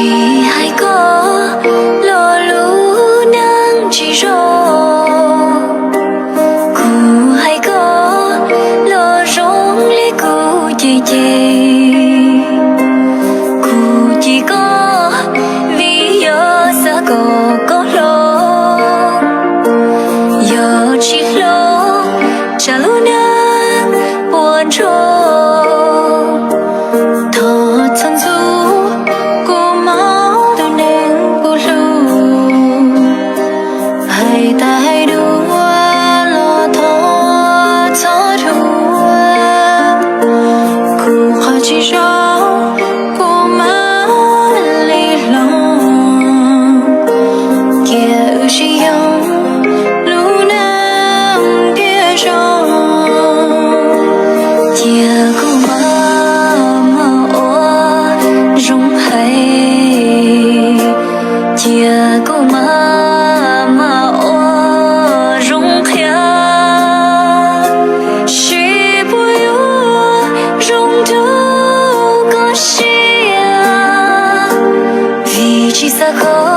Hais koj los lub neej tsis zoo, kuv hais koj los zoo li kuv cem cem. Kuv cem koj vim yog xav kom koj hlob, yog tsis hlob tsam lub neej puas ntsoog. Thov txhua ntxub kuv mob tus neeg kuv hlub, hais tas hais dua los thov txhob dhuav. Kuv qhov tsis zoo kuv mam li hloov, cia wb sib yoog lub neej thiaj zoo. Cia kuv mam mam ua zoo hais, cia kuv mam mam ua zoo qhia, seb puas yuav zoo rau koj siab, vim tsis xav kom